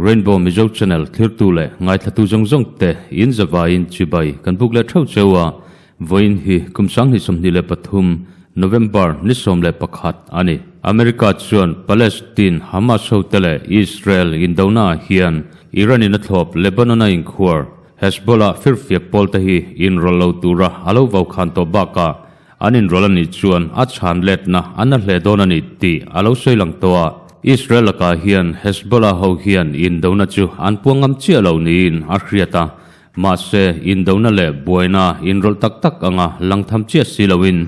Rainbow Mizo Channel thlirtu leh ngaithlatu zawng zawng te in zavaiin chibai kan buk leh theuh cheu a, vawiin hi kum 2023 November ni 11 a ni. America chuan Palestine Hamas hote leh Israel indona ah hian Iran in a thlawp Lebanon a inkhuar Hezbollah firfiak pawl te hi inrawlh lo tura a lo vau khan tawh bakah An inrawlh a nih chuan a chhan letna a na hle dawn a ni tih a lo sawi lang tawh a. Israel lakah hian Hezbollah ho hian indona chu an puang ngam chiah lo niin a hriat a, mahse indona leh buaina inrawlh tak tak anga lang tham chiah si loin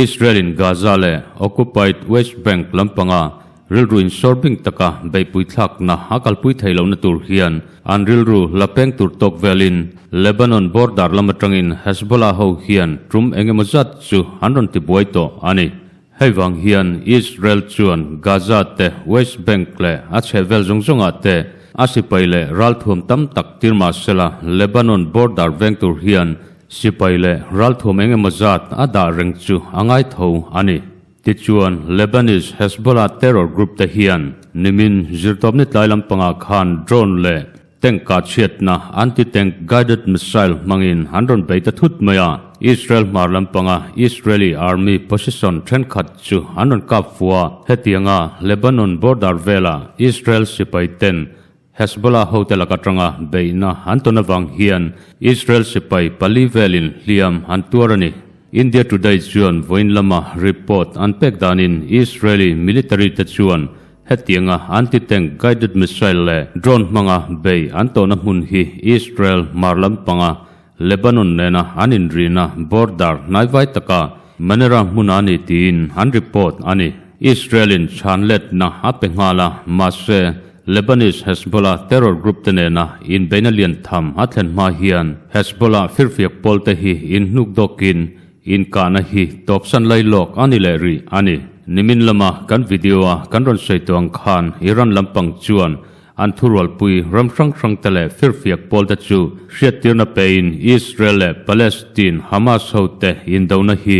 Israel-in Gaza leh occupied West Bank lampanga Rilru insawrbing taka beihpui thlakna a kalpui thei lohna tur hian an rilru la peng tur tawk velin Lebanon border lam atangin Hezbollah ho hian tum eng emaw zat chu an rawn tibuai tawh a ni. Hei vang hian Israel chuan Gaza te, West Bank leh a chhehvel zawng zawngah te a sipai leh ralthuam tam tak tir mah sela Lebanon border veng tur hian sipai leh ralthuam eng emaw zat a dah reng chu a ngai tho a ni. Tichuan, Lebanese Hezbollah terror group te hian nimin zirtawpni tlai lampangah khan drone leh tank kah chhiatna anti-tank guided missile hmangin an rawn bei ta thut mai a. Israel hmar lampanga Israeli army position thenkhat chu an rawn kap fu a. Hetianga Lebanon border vela Israel sipai ten Hezbollah hote lak atanga beihna an tawn avang hian Israel sipai pali velin hliam an tuar a ni. India Today chuan vawiin lama report an pek danin Israeli military te chuan hetianga anti-tank guided missile leh drone hmanga bei an tawhna hmun hi Israel hmar lampanga Lebanon nena an inrina border hnaivai taka Manera hmun a ni tiin an report a ni. Israel-in chhanletna a pe nghal a, mahse, Lebanese Hezbollah terror group te nena inbeihna lian tham a thlen hma hian Hezbollah firfiak pawl te hi inhnuk dawkin inkahna hi tawpsan lai lawk a ni leh rih a ni. Nimin lama kan video-a kan rawn sawi tawh ang khan Iran lampang chuan An thurualpui ram hrang hrang te leh firfiak pawl te chu hriattirna pein Israel leh Palestine Hamas ho te indona hi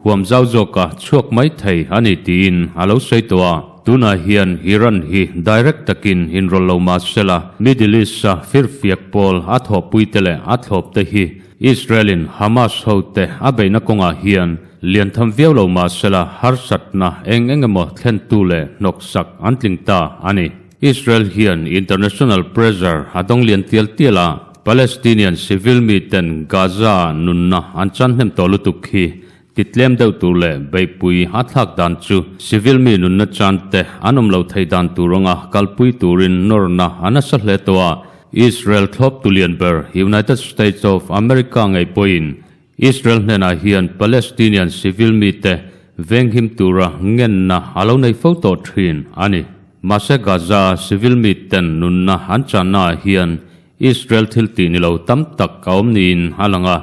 huam zau zawka chhuak mai thei a ni tiin a lo sawi tawh a. Tunah hian Iran hi direct takin inrawlh lo mah sela Middle East-a firfiak pawl a thawhpui te leh a thlawp te hi Israel-in Hamas ho te a beihna kawngah hian lian tham viau lo mah sela harsatna eng eng emaw thlentu leh hnawksak an tling ta a ni. Israel hian international pressure a dawng lian tial tial a, Palestinian civil miten Gaza-ah nunna an chan hnem tawh lutuk hi ti tlem deuh tur leh beihpui a thlak dan chu civil mi nunna chan te an awm lo thei dan tur anga kalpui turin nawrna a nasa hle tawh a, Israel thlawp tu lian ber United States of America ngei pawhin Israel hnenah hian Palestinian civil mite venghim tura ngenna a lo nei fo tawh thin a ni. Mahse Gaza-a civil miten nunna an channaah hian Israel thil tih ni lo tam tak a awm niin a lang a.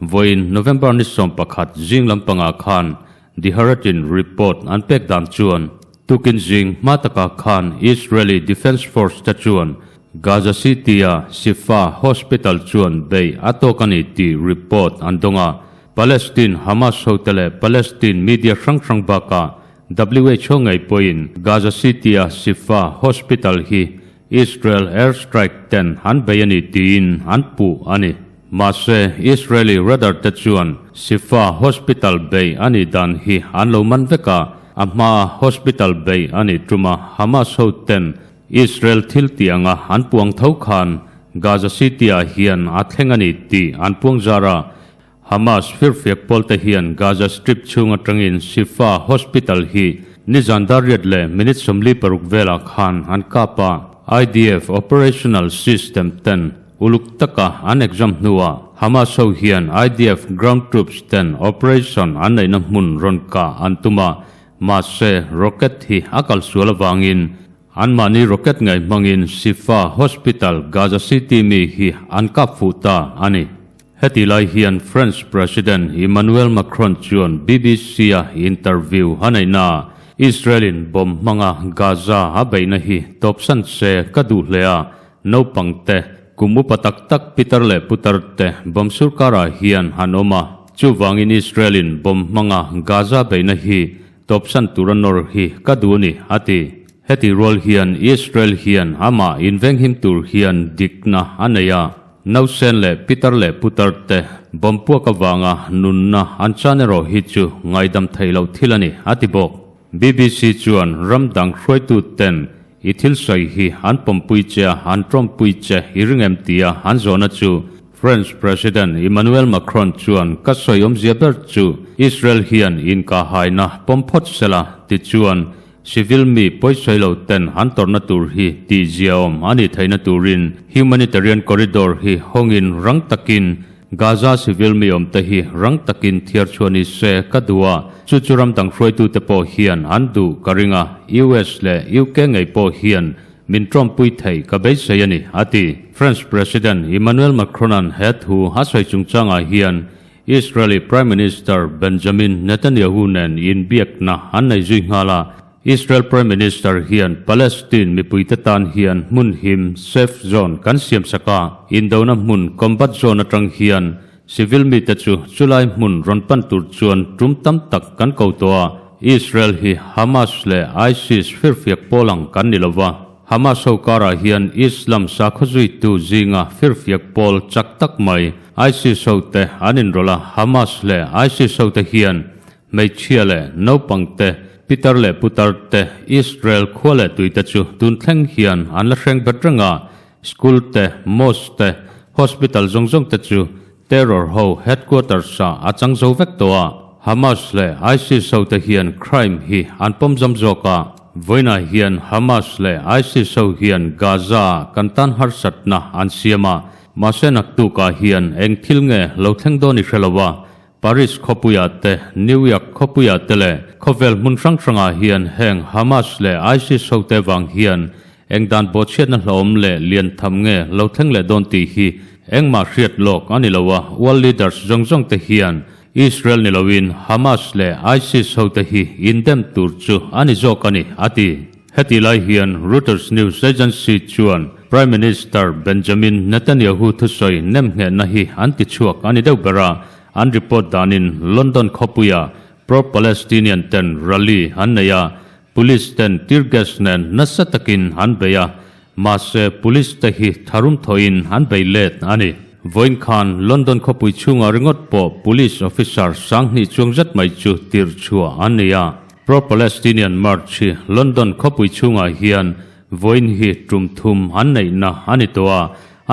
Vawiin November ni 11 zing lampangah khan The Haaretz-in report an pek dan chuan tukin zing hma takah khan Israeli Defence Force te chuan Gaza City-a Shifa Hospital chuan bei a tawk a ni tih report an dawng a. Palestine Hamas hote leh Palestine media hrang hrang bakah WHO ngei pawhin Gaza City-a Shifa Hospital hi Israel air strike ten an bei a ni tiin an puh a ni. Mahse, Israeli radar te chuan Shifa Hospital bei a nih dan hi an lo man vek a, a hmaa hospital bei a nih tuma Hamas hoten Israel thil tih anga an puang tho khan Gaza City-ah hian a thleng a ni tih an puang zar a. Hamas firfiak pawlte hian Gaza Strip chhung atangin Shifa Hospital hi nizan dar riat leh minute 46 velah khan an kap a. IDF operational system ten uluk taka an exam hnuah Hamas ho hian IDF ground troops ten operation an neihna hmun rawn kah an tum a. Mahse, rocket hi a kal sual avangin anmahni rocket ngaih hmangin Shifa Hospital, Gaza City mi hi an kap fuh ta a ni. Heti lai hian French President Emmanuel Macron chuan BBC-a interview a neihnaah Israel-in bomb hmanga Gaza a beihna hi tawpsan se ka duh hle a, naupang te, kum upa tak tak pitar leh putar te bomb surkarah hian an awm a. Chuvangin Israel-in bomb hmanga Gaza beihna hi tawpsan tura nawr hi ka duh a ni, a ti. Heti rual hian Israel hian amah invenghim tur hian dikna a nei a, nausen leh pitar leh putar te bomb puak avanga nunna an chan erawh hi chu ngaidam theih loh thil a ni, a ti bawk. BBC chuan ram dang hruaitu ten i thil sawi hi an pawmpui che a, an tawmpui che i ring em tia an zawhna chu French President Emmanuel Macron chuan ka sawi awmzia ber chu Israel hian inkahhaina pawm phawt sela tichuan Civil mi pawisawi lo ten an tawrhna tur hi tih ziaawm a nih theihna turin humanitarian corridor hi hawngin rang takin Gaza civil mi awmte hi rang takin thiar chhuah ni se ka duh a, chu chu ram dang hruaitute pawh hian an duh ka ring a, US leh UK ngei pawh hian min tawmpui theih ka beisei a ni, a ti. French President Emmanuel Macron-a'n he thu a sawi chungchangah hian Israeli Prime Minister Benjamin Netanyahu nen inbiakna an nei zui nghal a, Israel Prime Minister hian Palestine mipuite tan hian hmun him, safe zone, kan siamsak a, indona hmun, combat zone, atang hian civil mite chu chulai hmun rawn pan tur chuan tum tam tak kan ko tawh a, Israel hi Hamas leh ISIS firfiak pawl ang kan ni lova. Hamas ho karah hian Islam sakhaw zuitu zinga firfiak pawl chak tak mai ISIS ho te an inrawlh a, Hamas leh ISIS ho te hian hmeichhia leh naupang te, pitar leh putar te, Israel khua leh tui te chu tun thleng hian an la hreng bet reng a, school te, mosque te, hospital zawng zawng te chu Terror ho headquarters ah a chang zo vek tawh a, Hamas leh ISIS ho te hian crime hi an pawm zam zawk a, vawiinah hian Hamas leh ISIS ho hian Gaza ah kan tan harsatna an siam a, mahse naktuk ah hian eng thil nge lo thleng dawn i hre lo a, Paris khawpuiah te, New York khawpuiah te leh khawvel hmun hrang hrangah hian heng Hamas leh ISIS ho te vang hian Eng dan bawhchhiatna hlauhawm leh lian tham nge lo thleng leh dawn tih hi engmah hriat lawk a ni lo a, world leaders zawng zawng te hian Israel ni loin Hamas leh ISIS ho te hi indem tur chu a ni zawk a ni, a ti. Heti lai hian Reuters news agency chuan Prime Minister Benjamin Netanyahu thusawi nemnghehna hi an ti chhuak a ni deuh ber a, an report danin London khawpuia pro-Palestinian ten rally an nei a, Police ten tear gas nen nasa takin an bei a, mahse police te hi tharum thawhin an bei let a ni. Vawiin khan London khawpui chhungah ringawt pawh police officer 2000 chuang zet mai chu tirh chhuah an ni a. Pro-Palestinian march hi London khawpui chhungah hian vawiin hi tum thum an neihna a ni tawh a,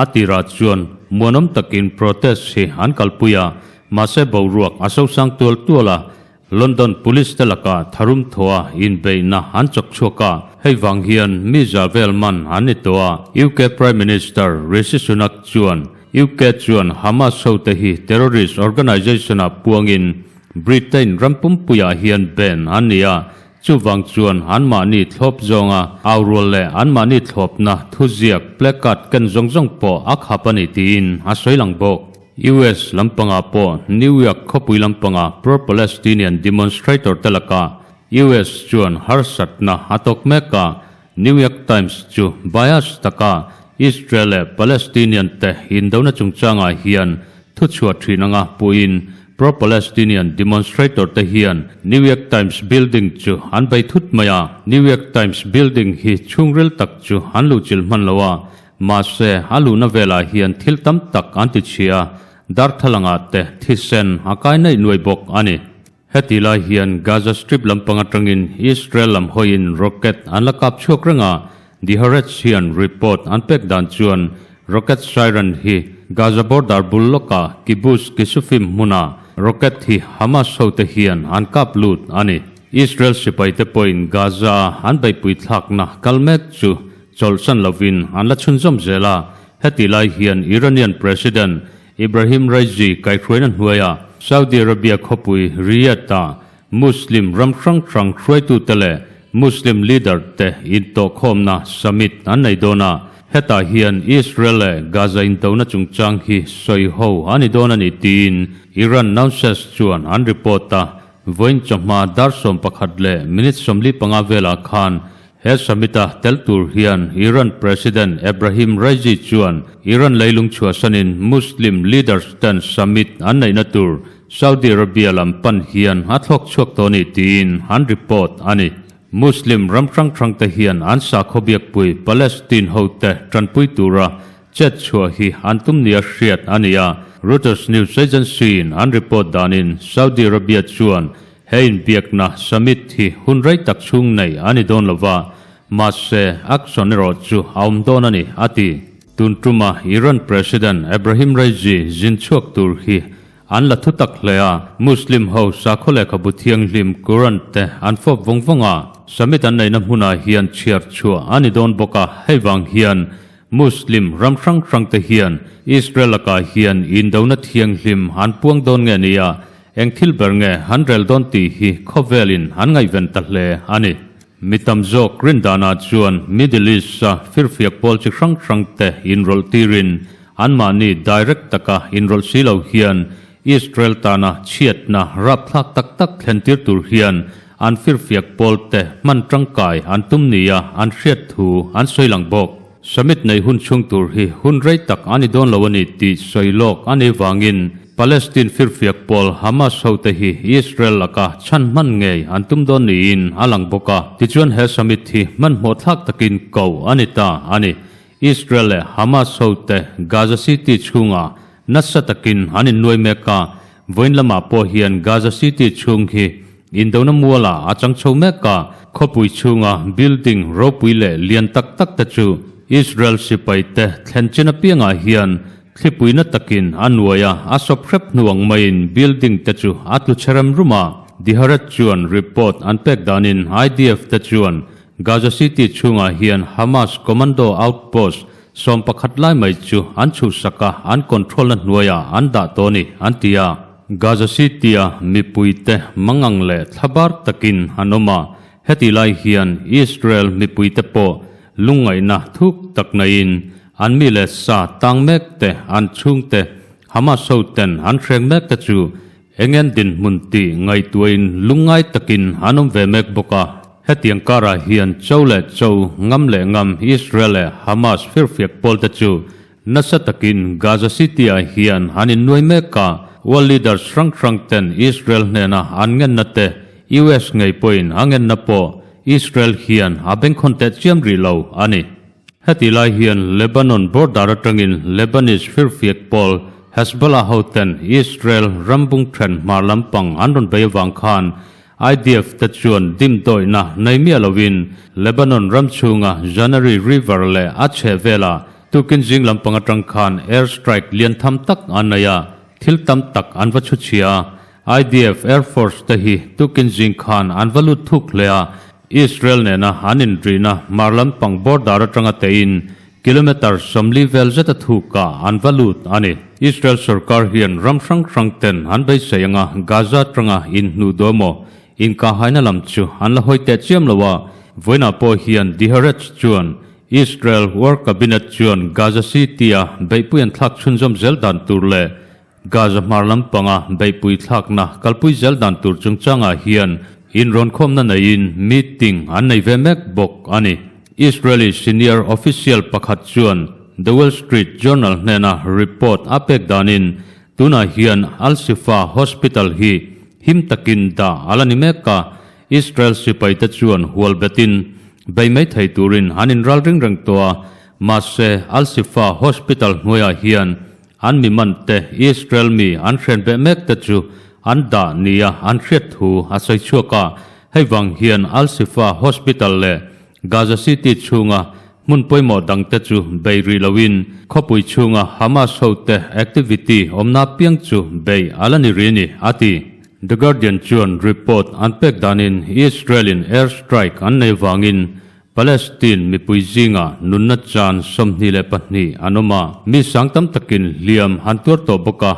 a tirah chuan muanawm takin protest hi an kalpui a, mahse boruak a sosang tual tual a, London Police te lakah tharum thawha inbeihna an chawk chhuak a, hei vang hian mi za vel man an ni tawh a. UK Prime Minister Rishi Sunak chuan UK chuan Hamas hote hi terrorist organisation-ah puangin Britain ram pumpuiah hian ban an ni a, chuvang chuan anmahni thlawp zawnga aurual leh anmahni thlawpna thuziak placard ken zawng zawng pawh a khap a ni tiin a sawi lang bawk. US lampangah pawh New York khawpui lampanga pro-Palestinian demonstrator te lakah US chuan harsatna a tawk mek a, New York Times chu bias taka Israel leh Palestinian te indona chungchangah hian thuchhuah thin anga puhin pro-Palestinian demonstrator te hian New York Times building chu an bei thut mai a, New York Times building hi chhungril tak chu an luhchilh hman lo a, Mahse, a luhna velah hian thil tam tak an ti chhia, darthalangah te thisen a kai naih nuai bawk a ni. Heti lai hian Gaza Strip lampang atangin Israel lam hawiin rocket an la kap chhuak reng a, The Haaretz hian report an pek dan chuan rocket siren hi Gaza border bul lawkah Kibbutz Kisufim hmuna rocket hi Hamas hote hian an kap lut a ni. Israel sipaite pawhin Gaza-a an beihpui thlakna kal mek chu Chawlhsan lovin an la chhunzawm zel a, heti lai hian Iranian President Ibrahim Raisi kaihhruaina hnuaiah Saudi Arabia khawpui Riyadh-ah Muslim ram hrang hrang hruaitute leh Muslim leader te intawhkhawmna summit an nei dawn a, hetah hian Israel leh Gaza indona chungchang hi sawi ho a ni dawn a ni tiin Iran nounces chuan an report a, vawiin chawhma dar 11 leh minute 45 velah khan He summit-a tel tur hian Iran President Ebrahim Raisi chuan Iran leilung chhuahsanin Muslim leaders ten summit an neihna tur Saudi Arabia lam pan hian a thlawk chhuak tawh a ni tiin an report a ni. Muslim ram hrang hrangte hian an sakhaw biakpui Palestine hote tanpui tura chet chhuah hi an tum nia hriat a ni a. Reuters news agency-in an report danin Saudi Arabia chuan he inbiakna summit hi hun rei tak chhung nei a ni dawn lova, mahse action erawh chu a awm dawn a ni, a ti. Tun tuma Iran President Ebrahim Raisi zin chhuak tur hi An la thutak hle a, Muslim ho sakhaw lehkhabu thianghlim Quran te an fawp vawng vawng a, summit an neihna hmunah hian chhiar chhuah a ni dawn bawk a, hei vang hian Muslim ram hrang hrang te hian Israel lakah hian indona thianghlim an puang dawn nge nia, eng thil ber nge an rel dawn tih hi khawvelin an ngaihven ta hle a ni. Mi tam zawk rindanah chuan Middle East-a firfiak pawl chi hrang hrang te inrawlh tirin Anmahni direct taka inrawlh si lo hian Israel tana chhiatna rapthlak tak tak thlentir tur hian an firfiak pawlte hman tangkai an tum nia an hriat thu an sawi lang bawk. Summit nei hun chhung tur hi hun rei tak a ni dawn lo a ni tih sawi lawk a nih vangin Palestine firfiak pawl Hamas hote hi Israel laka chhan hman ngei an tum dawn niin a lang bawk a. Tichuan he summit hi hmanhmawh thlak takin ko a ni ta a ni. Israel leh Hamas hote Gaza City chhungah nasa takin an innuai mek a, vawiin lamah pawh hian Gaza City chhung hi indona mualah a chang chho mek a, khawpui chhunga building ropui leh lian tak tak te chu Israel sipai te thlen chin apiangah hian thlipuina takin a nuai a, a sawp hrep hnu ang maiin building te chu a tlu chhe rem rum a. The Haaretz chuan report an pek danin IDF te chuan Gaza City chhungah hian Hamas commando outpost 11 lai mai chu an chhuhsak a, an control-na hnuaiah an dah tawh a ni, an ti a. Gaza City-a mipuite mangang leh thlabar takin an awm a, hetih lai hian Israel mipuite pawh lungngaihna thuk tak naiin an mi leh sa tang mek te, an chhungte Hamas hoten an hreng mek te chu Engen dinhmun tih ngaihtuahin lungngai takin an awm ve mek bawk a. Hetiang karah hian cho leh cho, ngam leh ngam Israel leh Hamas firfiak pawlte chu nasa takin Gaza City-ah hian an innuai mek a. World leaders hrang hrang ten Israel hnena an ngenna te, US ngei pawhin a ngenna pawh Israel hian a bengkhawn teh chiam rih lo a ni. Heti lai hian Lebanon border atangin Lebanese firfiak pawl Hezbollah hoten Israel rambung then hmar lampang an rawn bei avang khan IDF te chuan dimdawihna nei miah loin Lebanon ram chhunga Janary River leh a chheh velah tukin zing lampang atang khan air strike lian tham tak an nei a, thil tam tak an va chhu chhia a. IDF Air Force te hi tukin zing khan an va lut thuk hle a, Israel nena an inrihna hmar lampang border atanga teiin kilometre 40 vel zeta thukah an va lut a ni. Israel sorkar hian ram hrang hrang ten an beisei anga Gaza atanga inhnuh duh emaw inkahhaina lam chu an la hawi teh chiam lo a, vawiinah pawh hian The Haaretz chuan Israel War Cabinet chuan Gaza City-a beihpui an thlak chhunzawm zel dan tur leh Gaza hmar lampanga beihpui thlakna kalpui zel dan tur chungchangah hian inrawnkhawmna neiin meeting an nei ve mek bawk a ni. Israeli senior official pakhat chuan The Wall Street Journal hnena report a pek danin tunah hian Al-Shifa Hospital hi him takin dah a la ni mek a, Israel sipaite chuan hual betin bei mai thei turin an inralring reng tawh a, mahse Al-Shifa Hospital hnuaiah hian An mi man te, Israel mi an hren beh mek te chu an dah nia an hriat thu a sawi chhuak a. Hei vang hian Al-Shifa Hospital leh Gaza City chhunga hmun pawimawh dang te chu bei rih loin khawpui chhunga Hamas hote activity awmna piang chu bei a la ni rih a ni, a ti. The Guardian chuan report an pek danin Israel-in air strike an nei vangin Palestine mipui zingah nunna chan 22 an awm a, mi sang tam takin hliam an tuar tawh bawk a.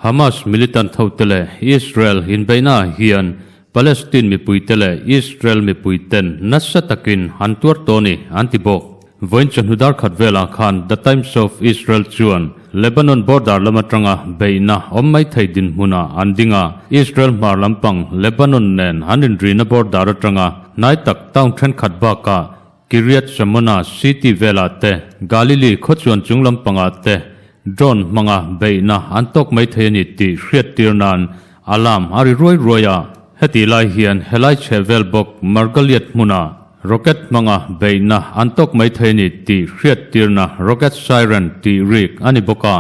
Hamas militant hote leh Israel inbeihnaah hian Palestine mipuite leh Israel mipuiten nasa takin an tuar tawh a ni, an ti bawk. Vawiin chawhnu dar khat velah khan The Times of Israel chuan Lebanon border lam atanga beihna awm mai thei dinhmunah an ding a, Israel hmar lampang Lebanon nen an inrina border atanga Hnai tak town thenkhat bakah Kiryat Shmona city velah te, Galilee khawchuan chung lampangah te drone hmanga beihna an tawk mai thei a ni tih hriattir nan alarm a ri ruai ruai a. Hetih lai hian helai chhehvel bawk Margaliot hmuna rocket hmanga beihna an tawk mai thei a ni tih hriattirna rocket siren tih rik a ni bawk a.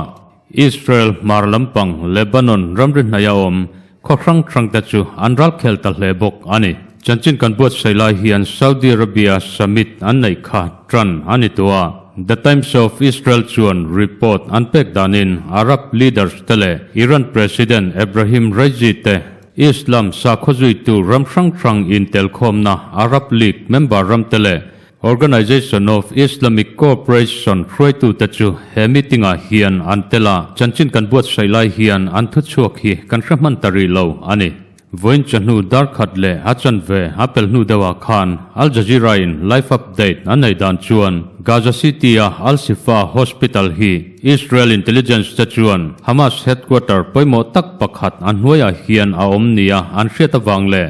Israel hmar lampang Lebanon ramri hnaia awm khaw hrang hrangte chu an ralkhel ta hle bawk a ni. Chanchin kan buatsaih lai hian Saudi Arabia summit an neih kha tan a ni tawh a. The Times of Israel chuan report an pek danin Arab leaders te leh Iran President Ebrahim Raisi te Islam sakhaw zuitu ram hrang hrang intelkhawmna Arab League member ramte leh Organization of Islamic Cooperation hruaitute chu he meeting-ah hian an tel a, chanchin kan buatsaih lai hian an thuchhuak hi kan hre hman ta rih lo a ni. Vawiin chawhnu dar khat leh a chanve a pel hnu deuhah khan Al Jazeera-in live update an nei dan chuan Gaza City-a Al Shifa Hospital hi Israel intelligence te chuan Hamas headquarter pawimawh tak pakhat a hnuaiah hian a awm nia an hriat avang leh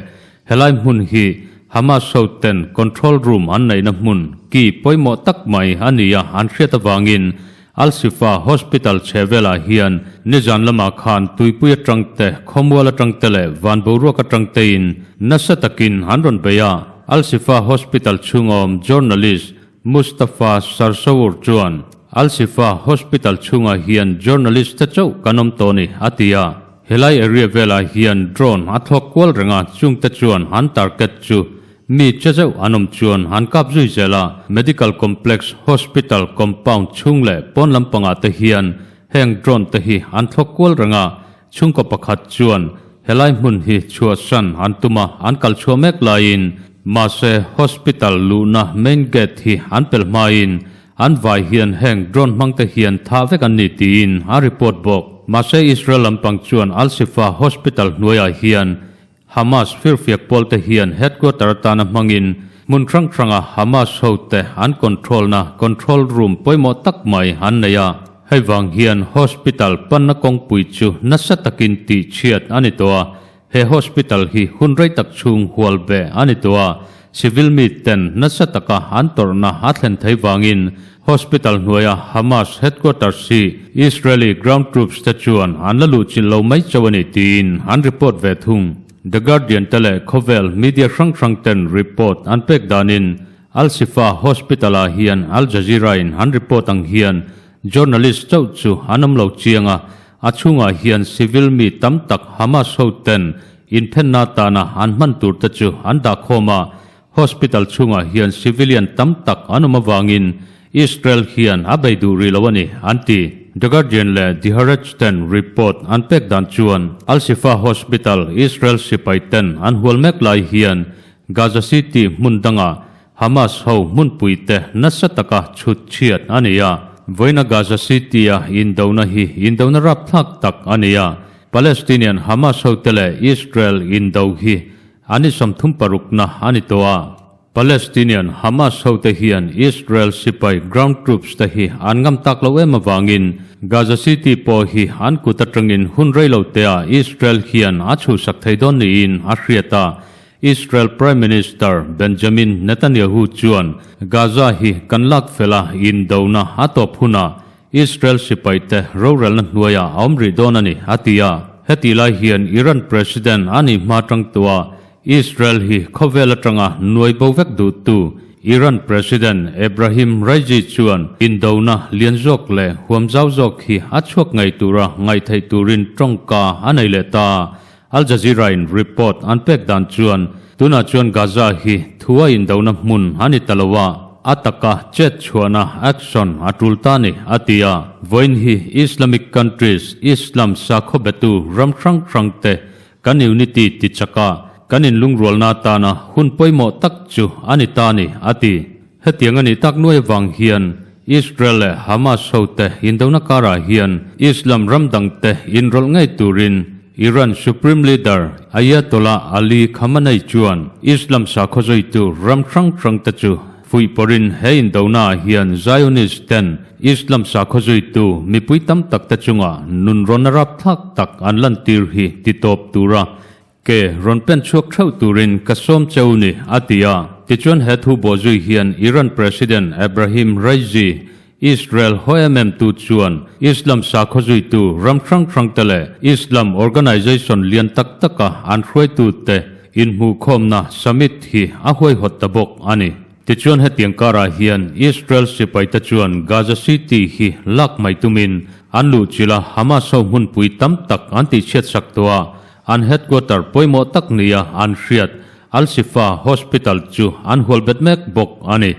Helai hmun hi Hamas ho ten control room an neihna hmun ki pawimawh tak mai a ni a, an hriat avangin Al Shifa Hospital chhehvelah hian nizan lamah khan tuipui atang te, khawmual atang te leh van boruak atang tein nasa takin an rawn bei a. Al Shifa Hospital chhunga awm journalist Mustafa Sarsour chuan Al Shifa Hospital chhungah hian journalist te chauh kan awm tawh a ni, a ti a. Helai area velah hian drone a thlawk kual reng a, chungte chuan an target chu mi che zeuh an awm chuan an kap zui zel a. Medical complex, hospital compound chhung leh pawn lampangah te hian heng drone te hi an thlawk kual reng a, chhungkaw pakhat chuan helai hmun hi chhuahsan an tum a, an kal chhuah mek laiin mahse hospital luhna main gate hi an pel hmain An vai hian heng drone hmangte hian thah vek an ni tiin a report bawk. Mahse Israel lampang chuan Al-Shifa Hospital hnuaiah hian Hamas firfiak pawlte hian headquarter atana hmangin hmun hrang hranga Hamas hote an control-na control room pawimawh tak mai an nei a. Hei vang hian hospital panna kawngpui chu nasa takin tihchhiat a ni tawh a, He hospital hi hun rei tak chhung hual be a ni tawh a, civil mi ten nasa taka an tawrhna a thlen thei vangin hospital hnuaia Hamas headquarters hi Israeli ground troops te chuan an la luhchilh lo mai chauh a ni tiin an report ve thung. The Guardian te leh khawvel media hrang hrang ten report an pek danin Al-Shifa Hospital ah hian Al Jazeera in an report ang hian journalist chauh chu an awm lo chiang a, A chhungah hian civil mi tam tak Hamas ho ten inthenna atana an hman tur te chu an dah khawm a, hospital chhungah hian civilian tam tak an awm avangin Israel hian a bei duh rih lo a ni, an ti. The Guardian leh The Haaretz ten report an pek dan chuan Al-Shifa Hospital Israel sipai ten an hual mek lai hian Gaza City hmun dangah Hamas ho hmunpuite nasa taka chhut chhiat a ni a, vawiina Gaza City-a indona hi indona rapthlak tak a ni a, Palestinian Hamas hote leh Israel indo hi an i 36na a ni tawh a. Palestinian Hamas hote hian Israel sipai ground troops te hi an ngam tak lo em avangin Gaza City pawh hi an kut atangin hun rei lo teah Israel hian a chhuhsak thei dawn niin a hriat a, Israel Prime Minister Benjamin Netanyahu chuan Gaza hi kan lak fel a, indona a tawp hunah Israel sipaite rorelna hnuaiah a awm rih dawn a ni, a ti a. Hetih lai hian Iran President a nih hma tang tua Israel hi khawvel atanga nuai bo vek duhtu Iran President Ebrahim Raisi chuan indona lian zawk leh huam zau zawk hi a chhuak ngei tura ngaihtheih turin tawngka a nei leh ta. Al Jazeera-in report an pek dan chuan tunah chuan Gaza hi thua indona hmun a ni ta lo a, a taka chet chhuahna, action, a tul ta ni, a ti a. Vawiin hi Islamic countries, Islam sakhaw betu ram hrang hrang te kan unity ti chaka kan inlungrualna atana hun pawimawh tak chu a ni ta ni, a ti. Hetiang a nih tak nuai avang hian Israel leh Hamas hote indona karah hian Islam ram dangte inrawlh ngei turin Iran Supreme Leader Ayatollah Ali Khamenei chuan Islam sakhaw zuitu ram hrang hrangte chu fuihpawrhin he indonaah hian Zionist ten Islam sakhaw zuitu mipui tam takte chunga nunrawn rapthlak tak an lantir hi titawp tura Ke rawn pen chhuak theuh turin ka sawm cheu ni, a ti a. Tichuan he thu bawhzui hian Iran President Ebrahim Raisi, Israel haw em em tu chuan Islam sakhaw zuitu ram hrang hrangte leh Islam organization lian tak taka an hruaitute inhmuhkhawmna summit hi a huaihawt ta bawk a ni. Tichuan hetiang karah hian Israel sipaite chuan Gaza City hi lak mai tumin an luhchilh a, Hamas ho hmunpui tam tak an tihchhiatsak tawh a, an headquarter pawimawh tak nia an hriat Al-Shifa Hospital chu an hual bet mek bawk a ni.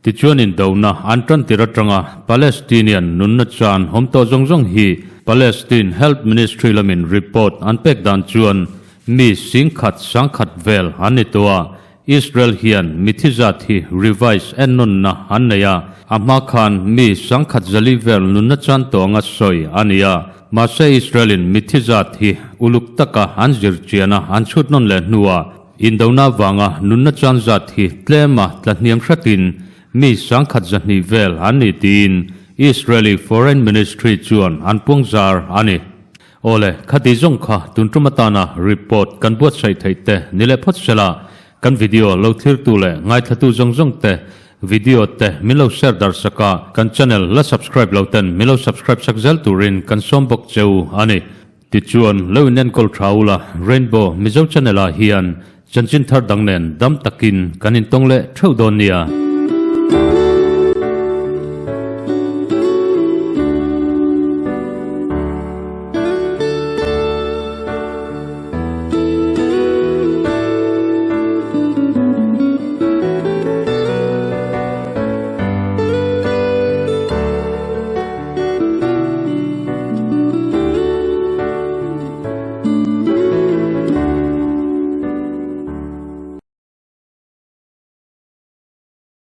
Tichuan indona an tan tir atanga Palestinian nunna chan awm tawh zawng zawng hi Palestine Health Ministry lamin report an pek dan chuan mi singkhat sangkhat vel an ni tawh a, Israel hian mithi zat hi revise ennawnna an nei a, a hma khan mi sangkhat zali vel nunna chan tawh anga sawi a ni a, mahse Israel-in mithi zat hi uluk taka an zir chian a an chhut nawn leh hnuah Indona vanga nunna chan zat hi tlema tlahniam hratin mi 10,000 200 vel an ni tiin Israeli Foreign Ministry chuan an puangzar a ni. Awle, khati zawng kha tun tum atana report kan buatsaih theih te ni leh phawt sela, kan video lo thlirtu leh ngaithlatu zawng zawng te video te min lo share dar sak a, kan channel la subscribe lo ten min lo subscribe sak zel turin kan sawm bawk cheu a ni. Tichuan, lo inenkawl tha ula, Rainbow Mizo Channel ah hian chanchin thar dang nen dam takin kan intawng leh theuh dawn nia.